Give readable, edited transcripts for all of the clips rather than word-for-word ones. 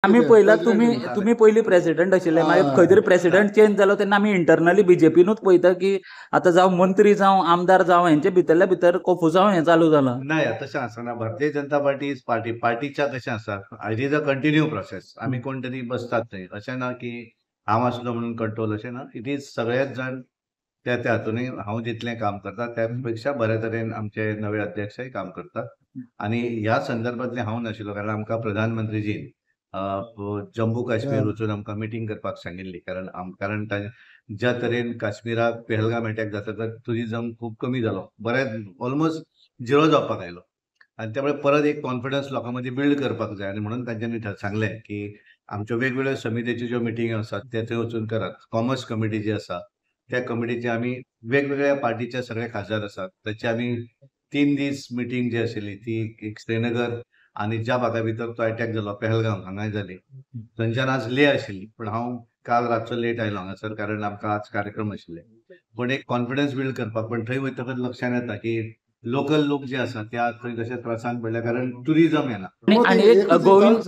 आमी पयला तुमी पयलीं प्रेसिडेंट आशिल्ले, मागीर खंय तरी प्रेसिडेंट चेंज जालो तेन्ना आमी इंटरनली बीजेपीनूच पळयता की आतां जावं मंत्री जावं आमदार जावं हेंचे भितरल्या भितर कोफुसांव हें चालू जालां. नाही, तशें आसना. Bharatiya Janata party is party, पार्टीच्या कशें आसा, it is a continue process. आमी कोण तरी बसतात थंय, अशें ना की हांव आसलो म्हणून कंट्रोल, अशें ना. It is सगळेच जाण त्या त्या हातूनय हांव जितलें काम करता त्या पेक्षा बऱ्या तरेन आमचे नवे अध्यक्षय काम करतात. आनी ह्या संदर्भातलें हांव नाशिल्लो, कारण आमकां प्रधानमंत्रीजीन जम्मू काश्मीर वचून आमकां मिटींग करपाक सांगिल्ली, कारण ज्या तरेन काश्मीराक पेहलगाम अटॅक जाता तर टुरिजम खूब कमी जालो, बरेंच ऑलमोस्ट झिरो जावपाक आयलो, आनी त्यामुळे परत एक कॉन्फिडन्स लोकां मदीं बिल्ड करपाक जाय. आनी म्हणून तांच्यांनी सांगलें की आमच्यो वेगवेगळ्यो समितीच्यो ज्यो मिटिंग्यो आसात ते थंय वचून करात. कॉमर्स कमिटी जी आसा त्या कमिटीचे आमी वेगवेगळ्या पार्टीचे सगळे खासदार आसात, ताची आमी 3 दीस मिटींग जी आशिल्ली ती एक श्रीनगर आनी ज्या भागा भितर तो अटॅक जालो पेहलगाम हांगाय जाली. थंयच्यान आज ले आशिल्ली, पण हांव काल रातचो लेट आयलो हांगासर, कारण आमकां आज कार्यक्रम आशिल्ले. पण एक कॉन्फिडन्स बिल्ड करपाक, पण थंय वयतकच लक्षात येता की लोकल लोक जे आसा ते आज थंय तशे त्रासान पडल्या, कारण टुरिजम येना. आनी एक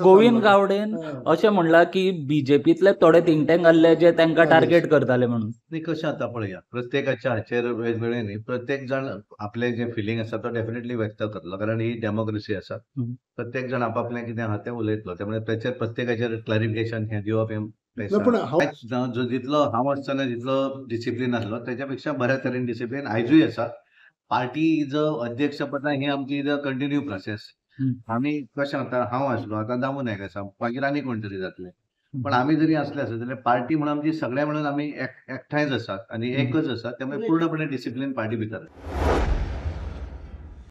गोविंद गावडेन अशें म्हणलां की बीजेपीतले थोडे थिंक टँक आहले जे तांकां टार्गेट करताले म्हणून. न्ही, कशें आतां पळया, प्रत्येकाच्या हाचेर वेगवेगळे न्ही, प्रत्येक जाण आपलें जें फिलींग आसा तो डेफिनेटली व्यक्त करतलो, कारण ही डेमोक्रेसी आसा. प्रत्येक जाण आपापलें कितें आहा तें उलयतलो, त्यामुळे ताचेर प्रत्येकाचेर क्लॅरिफिकेशन हें दिवप हें जो जितलो हांव आसतना जितलो डिसिप्लीन आसलो त्याच्या पेक्षा बऱ्या तरेन डिसिप्लीन आयजूय आसा. पार्टी is अध्यक्षपदा ही आमची is a continue process. आमी कशें आतां हांव आसलो, आतां दामू नायक आसा, मागीर आनी कोण तरी जातले, पण आमी जरी आसले आसत जाल्यार पार्टी म्हणून आमची सगळ्या म्हणून आमी एकठांयच आसात आनी एकच आसात, त्यामुळे पूर्णपणे डिसिप्लीन पार्टी भितर.